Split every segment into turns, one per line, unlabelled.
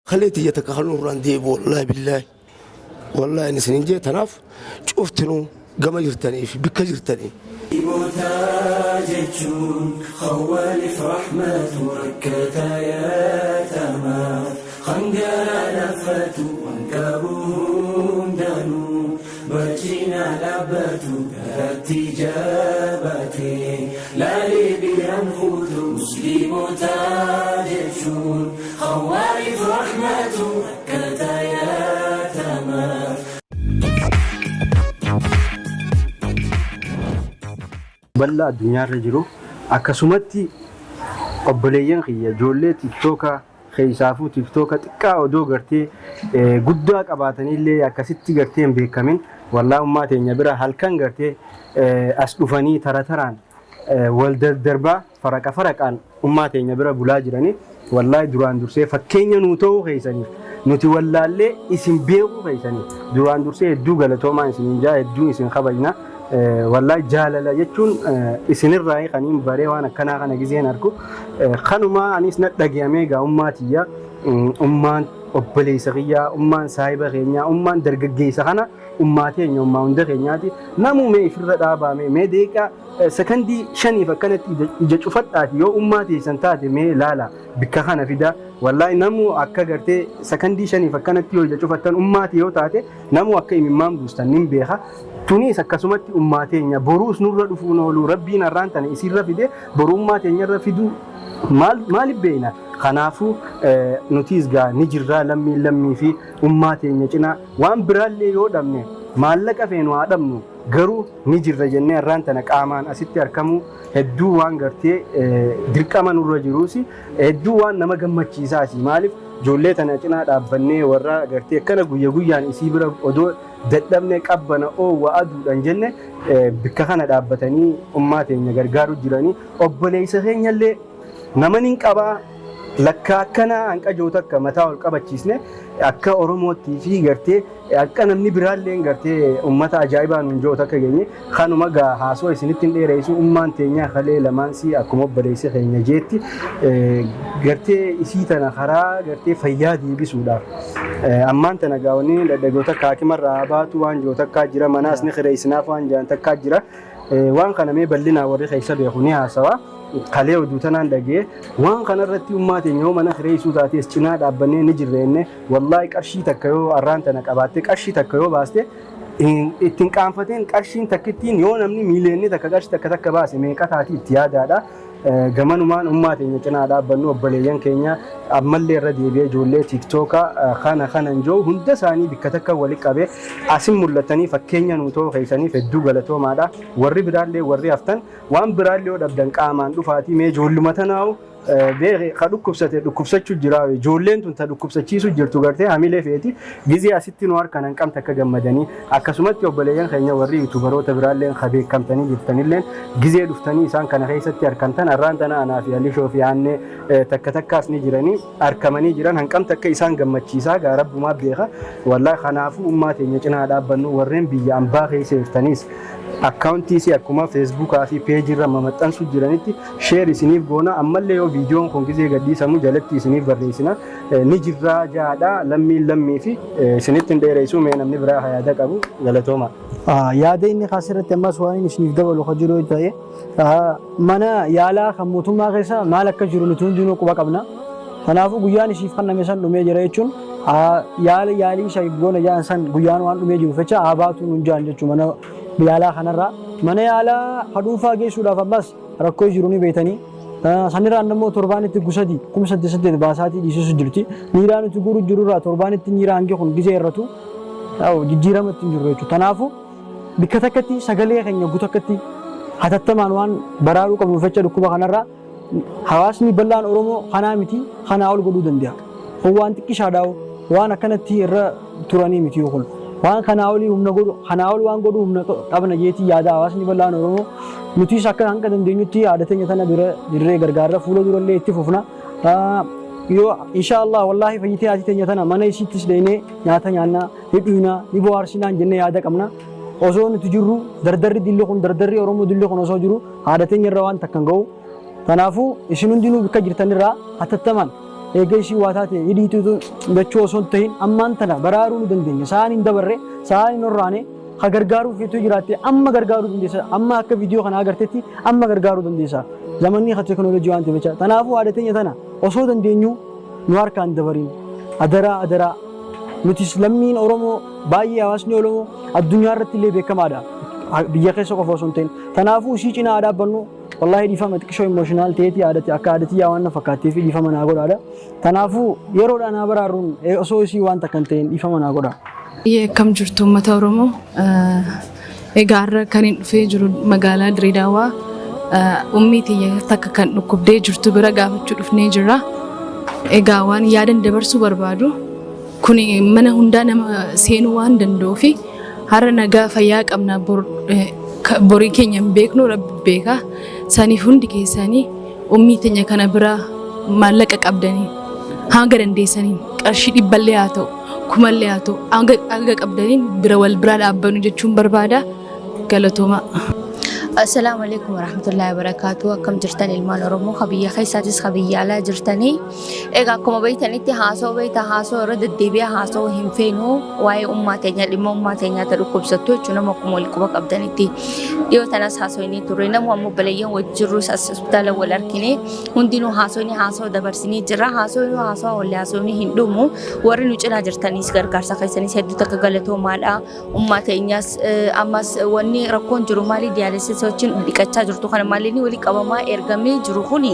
Kalee tiyya takka kan nurraan deebi'u, wallaahi billaahi, wallaahi inni isinin jee. Tanaaf cuftinuu gama jirtanii fi bikka jirtanii.
Musliimota jechuun khawwalif rahmatu, rakkataa yaatamaaf kan garaa laaffatu, waan qabu hundaanuu bacinaa dhaabbatu, garatti jabaate laalee biraan kutu. Musliimota jechuun khawwalif rahmatu, rakkataa yaatamaaf.
Bal'aa addunyaarra jiru, akkasumatti obboleeyyan kiyya ijoollee TikTokaa keessaafuu, TikToka xiqqaa odoo gartee guddaa qabaatanillee akkasitti gartee hin beekamin, wallaa ummaa teenya bira halkan gartee as dhufanii tara taraan wal darbaa faraqa faraqaan ummaa teenya bira bulaa jiranii, wallaahi duraan dursee fakkeenya nuu ta'uu keessaniif, nuti wallaallee isin beekuu keessaniif, duraan dursee hedduu galatoomaa isiniin jaa. Hedduu isin kabajna. Wallaahi jaalala jechuun isinirraa kaniin baree. Waan akkanaa kana gizeen argu kanumaa anis na dhagayamee gaa. Ummaa tiyya, ummaan obboleessa kiyyaa, ummaan saahiba keenyaa, ummaan dargaggeessa kana, ummaa teenya, ummaa hunda keenyaati. Namuu mee ifirra dhaabaame, mee deeqaa sakandii 5f akkanatti ija cufadhaati, yoo ummaa teessan taate mee laala, bikka kana fida. Wallaahi namuu akka gartee sakandii 5f akkanatti yoo ija cufattan, ummaati yoo taate, namuu akka imimmaan buustan nin beeka. Tunis akkasumatti ummaa teenya boruus nurra dhufuun oolu. Rabbiin har'aan tana isirra fide, boru ummaa teenyarra fiduu maal maaliif beekna? Kanaafuu nutis gaa ni jirraa, lammiin lammii fi ummaa teenya cinaa waan biraallee yoo dhabne, maallaqa feenu haa dhabnu, garuu ni jirra jennee har'aan tana qaamaan asitti argamuu hedduu waan gartee dirqama nurra jiruusi, hedduu waan nama gammachiisaasi. Maaliif ijoollee tana cinaa dhaabbannee, warra gartee akkana guyya guyyaan isii bira odoo dadhabne, qabbana, oowwa, aduudhaan jenne bikka kana dhaabbatanii ummaa teenya gargaaru jiranii, obboleessa keenyallee nama nin qabaa lakka akkanaa hanqajoo takka mataa ol qabachiisne akka Oromoottii fi gartee akka namni biraallee gartee ummata ajaa'ibaa nuun jiru takka geenye. Kanuma gaa haasoo isinitti hin dheeressu. Ummaan teenyaa kalee lamaansii akkuma obboleessi keenya jeetti gartee isii tana karaa gartee fayyaa deebisuudhaaf ammaan tana gaa wanni dadhaboo takka hakimarraa baatu waan jiru takkaa jira, manaas ni kireessinaaf waan jiran takkaa jira. Waan kana mee bal'inaa warri keessa beeku ni haasawa. Kalee oduu tanaan dhagee waan kanarratti ummaa teenya yoo mana kireessuu taates cinaa dhaabbannee ni jirreenne. Wallaahi qarshii takka yoo arraan tana qabaatte, qarshii takka yoo baaste, ittiin qaanfateen, qarshiin takkittiin yoo namni miiliyoonni takka qarshii takka takka baase meeqa taati itti yaadaadha. Gamanumaan ummaa teenya cinaa dhaabbannu, obboleeyyan keenya. Ammallee irra deebi'ee ijoollee TikTokaa kana kanan jiru hunda isaanii bikka takka walitti qabee asin mul'atanii fakkeenya nuu ta'uu keessaniif hedduu galatoomaadha. Warri biraallee, warri haftan, waan biraallee yoo dhabdan qaamaan dhufaatii mee ijoolluma tanaa'u beeke ka dhukkubsate dhukkubsachuu jira. Ijoolleen tun ta dhukkubsachiisu jirtu gartee hamilee feeti. Gizee asitti nu harkaan hanqamte akka gammadanii, akkasumatti obboleeyyan keenya warri YouTuberoota biraalleen ka beekamtanii jirtanilleen gizee dhuftanii isaan kana keessatti harkamtan, har'aan tana anaa fi Alishoo fi Aannee takka takkaas ni jiranii harkamanii jiran, hanqamte akka isaan gammachiisaa gaa rabbumaa beeka wallaahi. Kanaafuu ummaa teenya cinaa dhaabbannu. Warreen biyya ambaa keessa jirtaniis akkaawuntii si akkuma Facebookaa fi peejirra mamaxxansuu jiranitti share isiniif goona. Ammallee yoo viidiyoon kun gizee gadhiisamu jalatti isiniif barreessina. Ni jirraa jaadha, lammiin lammii fi isinitti hin dheeressu. Mee namni biraa yaada qabu, galatooma.
Yaada inni kaasirratti ammas waan inni isiniif dabalu kan jiru yoo ta'e, mana yaalaa kan mootummaa keessa maal akka jiru nuti hundinuu quba qabna. Kanaafuu guyyaan isiif kenname san dhumee jira jechuun, yaala yaalii isa goona jaan san guyyaan waan dhumee jiruuf jecha haa baatu nuun jaan jechuun mana yaalaa kanarraa. Mana yaalaa ka dhuunfaa geessuudhaaf ammas rakkoo jiru ni beektanii. Sanirraan immoo torbaanitti gusadi 8008 baasaatii dhiisisu jirti. Niiraa nuti guuru jirurraa torbaanitti niiraa hangi kun gizee irratu jijjiirama ittiin jiru jechuudha. Kanaafuu bikka takkatti sagalee keenya guutakkatti hatattamaan waan baraaruu qabnuuf jecha, dhukkuba kanarraa hawaasni bal'aan Oromoo kanaa miti kanaa ol godhuu danda'a. Kun waan xiqqishaadhaa, waan akkanatti irra turanii miti kun. Waan kanaa olii humna godhu, kanaa ol waan godhu humna qabna jeetii yaada hawaasni bal'aan Oromoo. Nutis akka hanga dandeenyutti haadha teenya tana bira jirree gargaarra, fuula durallee itti fufna. Yoo insha Allah wallaahi fayyitee haati teenya tana mana isiittis dheenee nyaata nyaannaa, ni dhuynaa, ni bohaarsinaan jennee yaada qabna. Osoo nuti jirru dardarri dilli kun, dardarri Oromoo dilli kun osoo jiru, haadha teenya irra waan takka hin ga'u. Kanaafuu isin hundinuu bakka jirtanirraa hatattamaan Eega ishii waa taate hidhiituutu jechuu osoo hin tahin ammaan tana baraaruu ni dandeenya. Sa'aan hin dabarre, sa'aan hin horraane, ha gargaaruu feetuu jiraatte amma gargaaruu dandeessa. Amma akka viidiyoo kana agartetti amma gargaaruu dandeessa. Zamanni ha teekinooloojii waan ta'eef jecha. Kanaafuu haadha teenya tana osoo dandeenyuu nu harkaan dabarin. Adaraa adaraa. Nutis lammiin Oromoo baay'ee, hawaasni Oromoo addunyaa irratti illee beekamaadha. Biyya keessa qofa osoo hin ta'in. Kanaafuu ishii cinaa haa dhaabbannu. Wallaahi dhiifama, xiqqishoo emotional ta'eeti yaadate akka aadatii yaa waan na fakkaatee fi dhiifama naa godhaadha. Kanaafuu yeroodhaan haa baraarruun osoo isii waan takka hin ta'in, dhiifama naa godha.
Akkam jirtu, uummata Oromoo? Egaa har'a kan hin dhufee jiru magaalaa Direedaawaa ummii tiyya takka kan dhukkubdee jirtu bira gaafachuu dhufnee jirra. Egaa waan yaadan dabarsuu barbaadu, kun mana hundaa nama seenuu waan danda'uu fi har'a nagaa fayyaa qabna, borii keenya hin beeknu, Rabbi beeka. Saniif hundi keessanii ummii teenya kana bira maallaqa qabdanii hanga dandeessaniin, qarshii 100llee haa ta'u, 1000llee haa ta'u, hanga qabdaniin bira wal biraa dhaabbannu jechuun barbaada. Galatooma.
Assalaamu alaikum warahmatullahi wabarakatuh. Akkam jirtan, ilmaan Oromoo ka biyya keessaatis ka biyya alaa jirtanii? Egaa akkuma beektanitti haasoo beekta, haasoo irra deddeebi'ee haasoo hin feenu. Waa'ee ummaa teenya, dhimma ummaa teenyaa ta dhukkubsattu jechuun nama akkuma wal quba qabdanitti dhiyoo tanas haasoo inni turre. Namu ammoo balayyeen wajjirrus as hospitaala wal argine, hundinuu haasoo inni haasoo dabarsinii jirra. Haasoo inni haasoo walli haasoo inni hin dhumu. Warri nu cinaa jirtanis gargaarsa keessanis hedduu takka galatoomaadha. Ummaa teenyas ammas wanni rakkoon jiru maali? Dialysis wajjin dhiqachaa jirtu kana maallaqni walii qabamaa ergamee jiru kuni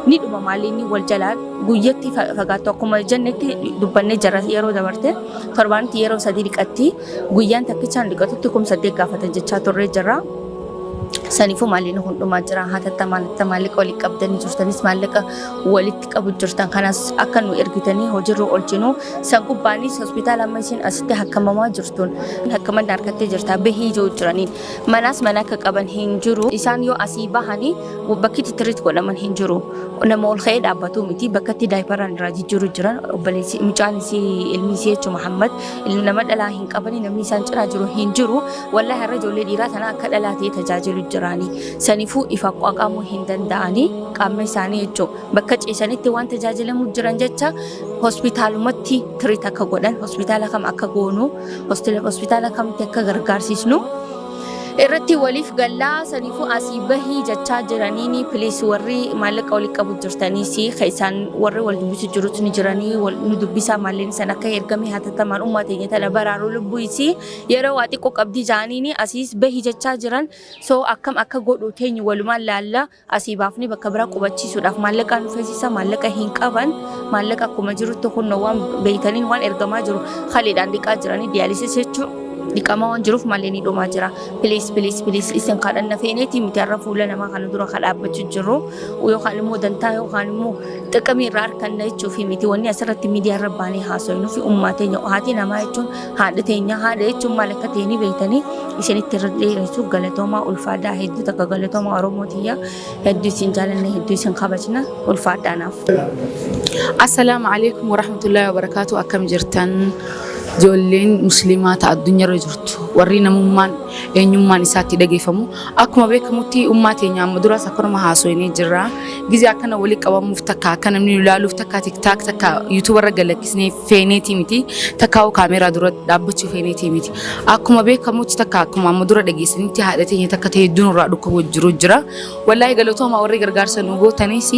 ni dhuma. Maallaqni wal jalaa guyyatti fagaattu akkuma jennetti dubbannee jira. Yeroo dabarte torbaanitti yeroo sadii dhiqatti, guyyaan takkichaan dhiqatutti 8,000 gaafatan jechaa turree jirra. Saniifuu maallaqni kun dhumaa jira. Hatattamaan maallaqa walitti qabdanii jirtanis, maallaqa walitti qabu jirtan kanas akka nu ergitanii hojiirra oolchinu. San gubbaanis hospitaala amma isin asitti hakkamamaa jirtuun hakkaman harkattee jirta bahii jiru jiraniin manaas mana akka qaban hin jiru. Isaan yoo asii bahanii bakki itti treat godhaman hin jiru. Nama ol ka'ee dhaabbatu miti. Bakka itti diaperaan irraa jijjiiru jiran obboleessi mucaan isii, ilmi isii jechuun Muhammad, nama dhalaa hin qabani, namni isaan cinaa jiru hin jiru. Wallahi har'a ijoollee dhiiraa tana akka dhalaa ta'e tajaajilu jiraani. Saniifuu ifa qaqamuu hin danda'anii qaama isaanii jechuun bakka ciisanitti waan tajaajilamu jiran jecha hospitaalumatti treat akka godhan, hospitaala kam akka goonu, hospitaala kamitti akka gargaarsisnu irratti waliif gallaa. Saniifuu asii bahii jechaa jiraniini, please, warri maallaqa walitti qabu jirtaniis isaan warri wal dubbisu jirus ni jiranii, nu dubbisaa. Maallaqni san akka ergame hatattamaan ummaa teenya tana baraaruu. Lubbuu isii yeroo waa xiqqoo qabdii jaaniini asiis bahii jechaa jiran. So akkam akka godhu teenyu walumaan laalla. Asii baafnee bakka biraa qubachiisuudhaaf maallaqa nu feesisa, maallaqa hin qaban. Maallaqa akkuma jirutti kunno waan beeytaniin waan ergamaa jiru kaleedhaan dhiqaa jiranii, dialysis jechuun dhiqamaa waan jiruuf malee ni dhumaa jira. Please, please, please, isin kadhanna feeneeti miti. Har'a fuula namaa kana dura ka dhaabbachuu jirru yookaan immoo dantaa yookaan immoo xiqqamii irraa harkanna jechuufi miti. Wanni asirratti miidiyaa irra baanee haasofnu fi ummaa teenya, haati namaa jechuun haadha teenya, haadha jechuun maal akka ta'e ni beektanii isinitti irra dheeressu. Galatoomaa, ulfaadhaa, hedduu takka galatoomaa. Oromoo tiyya, hedduu isin jaalanna, hedduu isin kabajna, ulfaadhaanaaf.
Assalaamu alaikum warahmatullahi wabarakatuh. Akkam jirtan, ijoolleen musliimaa ta'a addunyaarra jirtu, warri namummaan eenyummaan isaatti dhageeffamu? Akkuma beekamutti ummaa teenya amma duraas akkanuma haasofnee jirra. Gizee akkana walii qabamuuf takka akka namni nu ilaaluuf takka TikTok takka YouTube irra galakkisnee feeneetii miti, takka kaameeraa dura dhaabbachuu feeneetii miti. Akkuma beekamutti takka akkuma amma dura dhageessanitti haadha teenya takka ta'e hedduun irraa dhukkubu jiru jira. Wallaahi galatooma warri gargaarsa nu gootanis.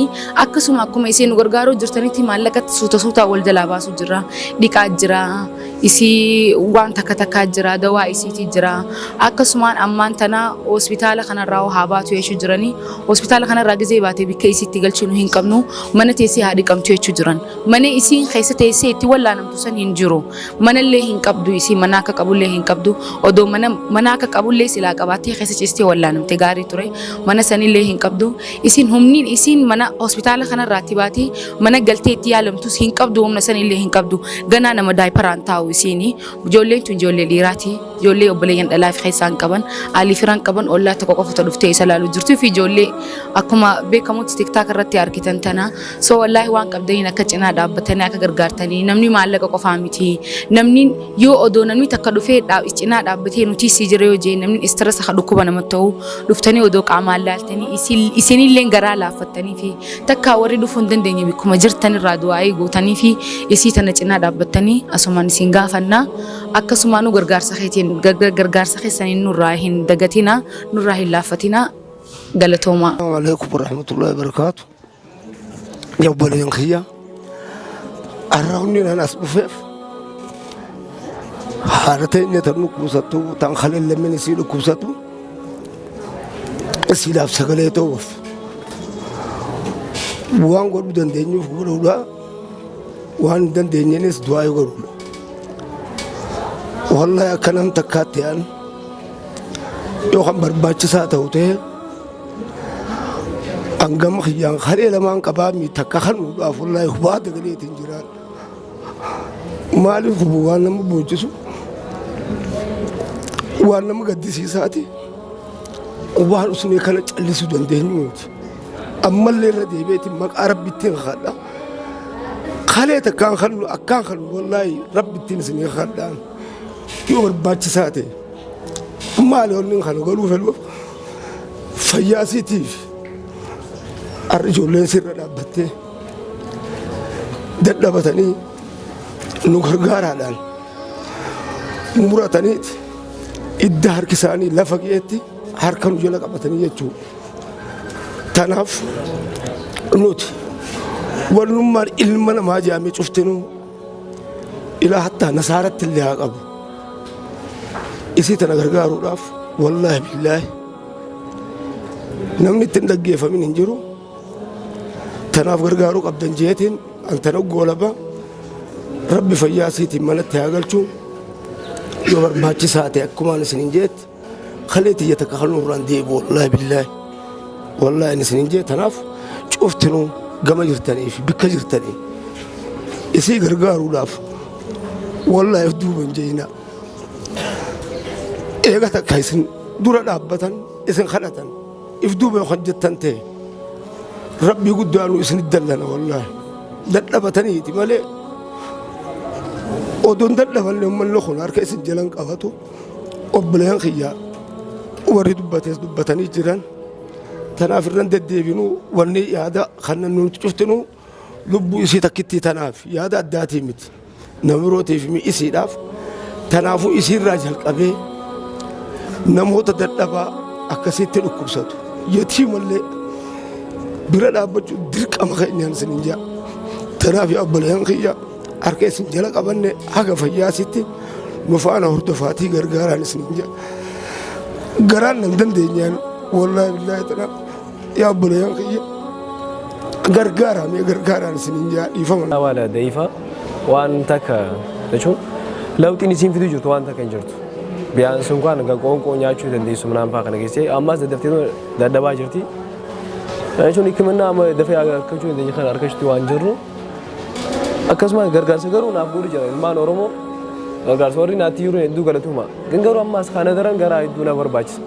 Akkasuma akkuma isin nu gargaaruu jirtanitti maallaqatti suuta suutaa wal jalaa baasuu jira. Dhiqaa jira. Isii waan takka takkaa jira. Dawaa isiitii jira. Akkasumaan ammaan tana hospitaala kanarraa haa baatu jechuu jiranii. Hospitaala kanarraa gizee baatee bikka isiitti galchuu nu hin qabnu. Mana teessee haa dhiqamtu jechuu jiran. Mana isiin keessa teessee itti wallaanamtu san hin jiru. Manallee hin qabdu isii, mana akka qabullee hin qabdu. Odoo mana akka qabullee silaa qabaattee keessa ciistee wallaanamte gaarii ture. Mana sanillee hin qabdu. Isin humniin isiin mana hospitaala kanarraatti baatee mana galtee itti yaalamtus hin qabdu, humna sanillee hin qabdu. Ganaa nama diaperaan taa'u isiini. Ijoolleen tun ijoollee dhiiraati. Ijoollee Tokkollee obboleeyyan dhalaa fi keessaa hin qaban. Alii firaan qaban ollaa tokko qofa dhuftee isa laaluu jirtuu fi ijoollee akkuma beekamutti TikTok irratti argitan tana. So wallaahi waan qabdaniin akka cinaa dhaabbatanii akka gargaartanii, namni maallaqa qofaa miti. Namni yoo odoo namni takka dhufee cinaa dhaabbatee nuti si jira yoo jee, namni stress akka dhukkuba namatti ta'u dhuftanii odoo qaamaan laaltanii isinillee garaa laaffattanii fi takka warri dhufuu hin dandeenye bikkuma jirtan irraa du'aa'ii gootanii fi isii tana cinaa dhaabbattanii asumaan isin gaafannaa. Akkasumaanuu gargaarsa keetiin gargaarsa keessaniin nurraa hin dagatina, nurraa hin laaffatina, galatoomaa.
السلام عليكم ورحمة الله وبركاته. Yaa obboleeyyan kiyya, arraabni nan as dhufeef haadha teenya tan dhukkubsattu, tan kaleen isii dhukkubsatu, isiidhaaf sagalee ta'uuf waan godhuu dandeenyuuf godhuudha, waan hin dandeenyeenis du'aa godhuudha. Wallahi akka nam takkaatti an yoo kan barbaachisaa ta'u ta'e hangama kiyyaan kalee lamaan qabaa mi takka kanuudhaaf wallahi hubaa dagaleetiin jiraan. Maaliif hubu waan nama boochisu, waan nama gaddisiisaati, waan usnee kana callisuu dandeenyu miti. Ammallee irra deebi'eetiin maqaa rabbittiin kadha. Kalee takkaan kannu akkaan kannu wallaahi rabbittiin isinii kadhaan yoo barbaachisaa ta'e. Maali wanni kana godhuu fedhuuf? Fayyaa isiitiif. Har'a ijoolleen sirra dhaabbattee dadhabatanii nu gargaaraadhaan murataniiti idda harki isaanii lafa ga'eetti harka nu jala qabatanii jechuudha. Tanaaf nuti wallummaan ilma namaa jaamee cuftinuu ilaa hattaa nasaaratti illee haa qabu. Isii tana gargaaruudhaaf wallaahi billaahi namni ittiin dhaggeeffamin hin jiru. Tanaaf gargaaruu qabdan jeetiin an tana goolaba. Rabbi fayyaa isiitiin manatti haa galchu. Yoo barbaachisaa ta'e akkumaan isin hin jeetti kalee tiyya takka kan nurraan deebi'u, wallaahi billaahi wallaahi isin hin jee. Tanaaf cuftinuu gama jirtanii fi bikka jirtanii isii gargaaruudhaaf wallaahi duuba hin jeeyina. Eega takka isin dura dhaabbatan, isin kadhatan, if duuba yoo kan jettan ta'e rabbii guddaanu isin dallana. Wallaahi dadhabataniiti malee odoon dadhabanne uummanni kun harka isin jalan qabatu. Obboleen kiyya warri dubbates dubbatanii jiran. Tanaaf irran deddeebinuu wanni yaada kan nuti cuftinuu lubbuu isii takkittii tanaaf yaada addaatii miti, nama birootiif isiidhaaf. Tanaafuu isiirraa jalqabee namoota dadhabaa akkasitti dhukkubsatu yatiimallee bira dhaabbachuu dirqama keenyaan isin hin jaa. Tanaaf yaa obboleeyyan kiyya, harka isin jala qabanne haga fayyaasitti nu faana hordofaatii gargaaraan isin hin jaa. Garaan nan dandeenyaan wallaahi billaahi. Tanaaf yaa obboleeyyan kiyya, gargaaraa, mee gargaaraan isin hin jaa, dhiifama.
Waan da'iifa waan takka jechuun lawxiin isiin fiduu jirtu waan takka hin jirtu. Biyaan sun kan qoonqoo nyaachuu dandeessu manaan fa'aa kana keessee ammas daddaftee dadhabaa jirti. Jechuun hikiminaa amma dafee argachuu dandeenye kana argachuutti waan jirru. Akkasuma gargaarsa garuu naaf godhu jira ilmaan Oromoo, gargaarsa warri naatti jiru hedduu galatuma. Gan garuu ammas kana daran garaa hedduu na barbaachisa.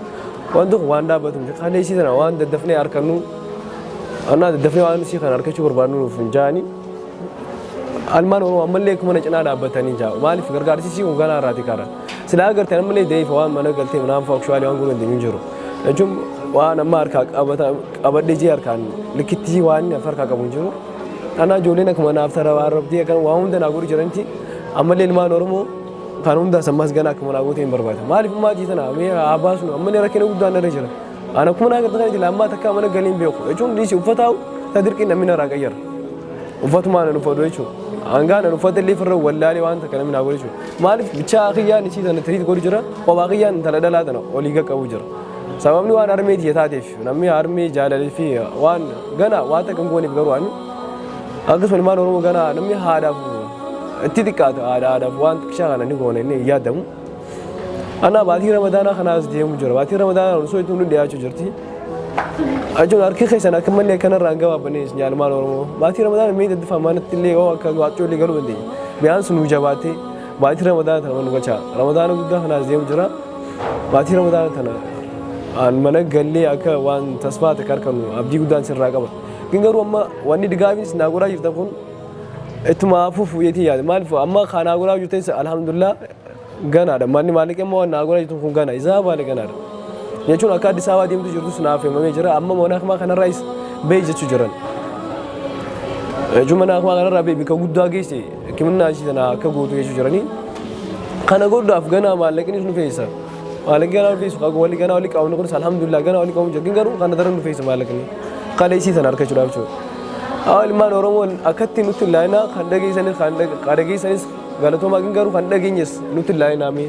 Wanti kun waan dhaabbatu miti. Kalee isii tana waan daddafnee argannu annaa daddafnee waan isii kana argachuu barbaadnu nuuf hin jaani. Almaan Oromoo ammallee akkuma na cinaa dhaabbatanii jaa. Maaliif gargaarsi isii kun ganaa irraati kara. Silaa agartee ammallee deefa waan mana galtee manaan fa'aa actually waan godhu hin jiru. Jechuun waan amma harkaa qabadhee jee harkaan likkitti waan harkaa qabu hin jiru. Anaa ijoolleen akkuma naaf tara waan rabdii akkan waan hunda naa godhu jiranitti ammallee ilmaan Oromoo kan hundaas ammas gana akkuma naa goote hin barbaada. Maaliif maatii tana mee haa baasnu, ammallee rakkina guddaan irra jira. Ana akkuma naa garta kana jira ammaa takka mana galiin beeku jechuun dhiisi uffata ta dirqiin namni narraa qayyara. Uffatumaan nan uffatu jechuudha. Hangaa nan uffata illee firra wallaalee waan takka namni naa godhu jechuudha. Maaliif bichaa kiyyaan isii tana tiriit godhu jira, kophaa kiyyaan intala dhalaa tana olii qaqqabu jira. Sababni waan harmee tiyya taateef namni harmee jaalalee fi waan gana waan takka hin gooneef garuu ani akkasuma ilmaan Oromoo gana namni haadhaaf itti xiqqaata, haadha haadhaaf waan xiqqishaa kana ni goona inni hin yaadamu. Ana baatii Ramadaanaa kanaas deemu jira. Baatii Ramadaanaa osoo itti hundi dhiyaachuu jirti. Ajuun harki keessan akka malee akkanarraa hin gabaabbanne isin ilmaan Oromoo. Baatii Ramadaanaa mee daddafaa manatti illee yoo akka waaqoo illee galuu dandeenya. Biyaan sun nu jabaatee Baatii Ramadaana tana nu galchaa. Ramadaana guddaa kanaas deemu jira. Baatii Ramadaana tana an mana gallee akka waan tasfaa takka harkanu abdii guddaan sirraa qaba. Gin garuu amma wanni digaafiis naa godhaa jirtan kun ittuma hafuuf yeetii yaade. Maaliif amma kan naa godhaa jirtanis alhamdulillah ganaadha. Manni maallaqni amma waan naa godhaa jirtan kun gana. Isaa baale ganaadha. Jechuun akka Addis Ababaa deemtu jirtus naaf himamee jira. Amma mana akmaa kanarraayis bahi jechuu jiran. Jechuun mana akmaa kanarraa bahi bika guddaa geesse hikimnaa ishii tana akka gootu jechuu jiranii. Kana godhuudhaaf ganaa maallaqnis nu feessa. Maallaqni ganaa nu feessu walli ganaa walli qabnu kunis alhamdulillah ganaa walli qabamu jira. Garuu kana daran nu feessa maallaqni. Qala isii tana argachuudhaaf jechuudha. Haa ilmaan Oromoo akkatti nutti hin laalinaa kan dhageessanis kan dhageessanis galatoomaa garuu kan dhageenyes nutti hin laalinaa mee.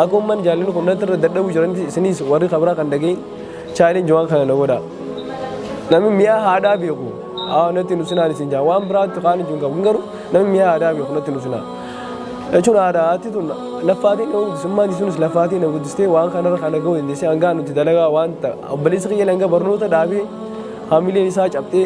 Akka uummanni jaallanni kun natti irra dadhabuu jiranitti isinis warri kabraa kan dhagahin challenge waan kana na godha. Namni mi'a haadhaa beeku haa natti nu sinaan isin jaa waan biraatti kaan ijuun qabu garuu namni mi'a haadhaa beeku natti nu sinaa. Jechuun haadha haati tun laffaatiin na guddisummaan sunis laffaatiin na guddistee waan kanarra kana ga'uu dandeessee hangaa nuti dalagaa waan obboleessi kiyya hanga barnoota dhaabee hamileen isaa cabxee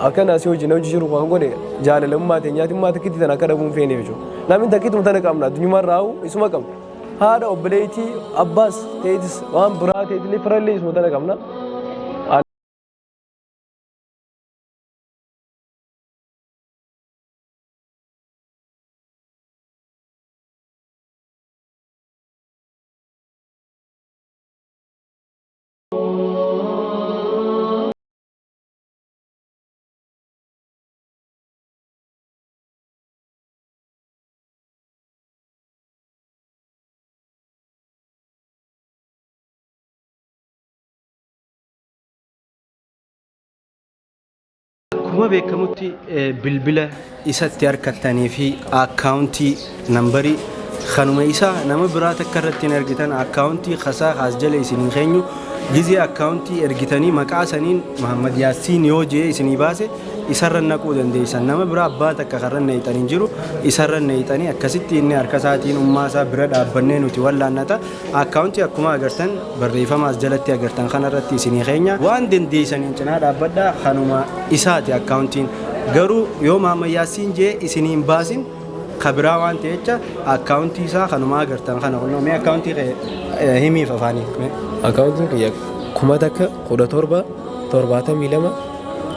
akkana asii hojii na hojii jiru kan godhe jaalalummaa teenyaati ummaa takkitti tan akka dhabuun feene jechuudha. Namni takkittuma tana qabna addunyumaa irraa isuma qabna. Haadha obboleettii abbaas ta'eetis waan biraa ta'eetillee firallee isuma tana qabna.
Akkuma beekamutti bilbila isatti harkattanii fi akkaawuntii nambarii kanuma isaa nama biraa takka irratti hin ergitan. Akkaawuntii kasaa kaas jala isinii keenyu gizee akkaawuntii ergitanii maqaa saniin Muhammad Yaasiin yoo jee isinii baase isarra naquu dandeessan. Nama biraa abbaa takka karra naqxan hin jiru, isarra naqxanii akkasitti inni harka isaatiin ummaa isaa bira dhaabbannee nuti wallaannata. Akkaawuntii akkuma agartan barreeffama as jalatti agartan kanarratti isinii keenya waan dandeessaniin cinaa dhaabbadhaa. Kanuma isaati akkaawuntiin. Garuu yoo Muhammad Yaasiin jee isinii hin baasin kabiraa waan ta'echa akkaawuntii isaa kanuma agartan kana kunnoo. Mee akkaawuntii kee himiif afaanii mee.
Akkaawuntiin kiyya 1017 72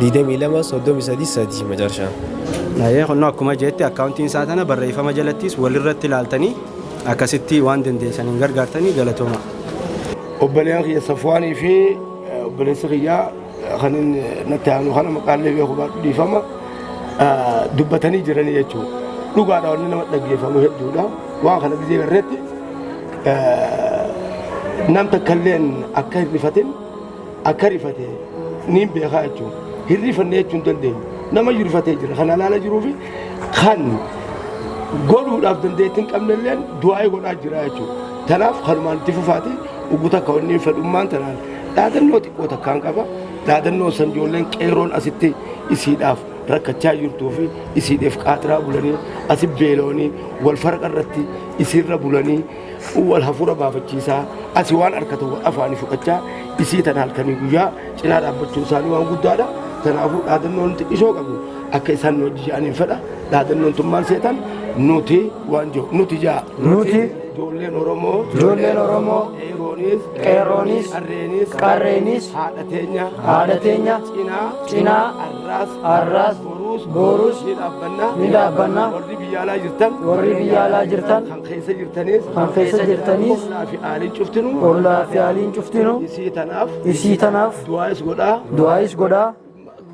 22 33 3 macarshaa.
Naayee kunnoo akkuma jeetti akkaawuntiin isaa tana barreeffama jalattis walirratti ilaaltanii akkasitti waan dandeessaniin gargaartanii galatooma.
Obboleeyyan kiyya Safwaanii fi obboleessi kiyyaa kan inni natti aanu kana maqaallee beeku baadhu dhiifama dubbatanii jiranii jechuudha. Dhugaadha, wanni nama dhaggeeffamu hedduudha. Waan kana gizee irratti nam takkalleen akka hin rifatin, akka rifate niin beekaa jechuudha. Hin rifanne jechuun dandeenyu. Nama rifatee jira. Kan alaala jiruu fi kan godhuudhaaf dandeettii hin qabnelleen du'aa'ii godhaa jira jechuudha. Tanaaf kanumaan itti fufaati ugu takka wanni fedhummaan tanaan dhaadannoo xiqqoo takkaan qaba. Dhaadannoo san ijoolleen qeeroon asitti isiidhaaf rakkachaa jirtuu fi isiidhaaf qaatiraa bulanii asi beela'anii wal farqa irratti isiirra bulanii wal hafuura baafachiisaa asi waan harkatan wal afaanii fudhachaa isii tana halkanii guyyaa cinaa dhaabbachuun isaanii waan guddaadha. Kanaafuu dhaadannoon xiqqishoo qabu akka isaan nu hojii jedhaniin fedha. Dhaadannoon tun maal seetan? Nuti waan jiru nuti jaa.
Nuti
ijoolleen Oromoo,
ijoolleen Oromoo,
qeerroonis,
qeerroonis,
qarreenis,
qarreenis,
haadha teenya,
haadha teenya,
cinaa,
cinaa,
arraas,
arraas,
boruus,
boruus,
ni dhaabbanna,
ni dhaabbanna.
Warri biyya alaa jirtan,
warri biyya alaa jirtan,
kan keessa jirtanis,
kan keessa jirtanis,
ollaa fi aaliin cuftinu,
ollaa fi aaliin cuftinu,
isii tanaaf,
isii tanaaf,
du'aayis godhaa,
du'aayis godhaa,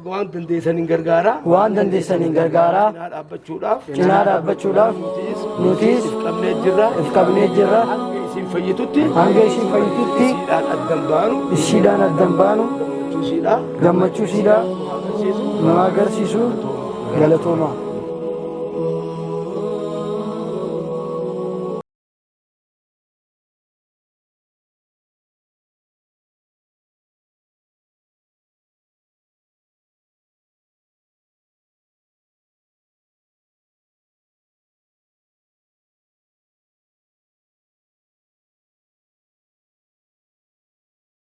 waan dandeessaniin gargaaraa,
waan dandeessaniin gargaaraa,
cinaa dhaabbachuudhaaf,
cinaa dhaabbachuudhaaf, nutis
if qabnee jirra,
if qabnee jirra.
Hanga isiin fayyitutti,
hanga isiin fayyitutti,
isiidhaan addan baanu,
isiidhaan addan baanu,
gammachuu isiidhaa
gammachuu isiidhaa
agarsiisu
nu agarsiisu. Galatooma.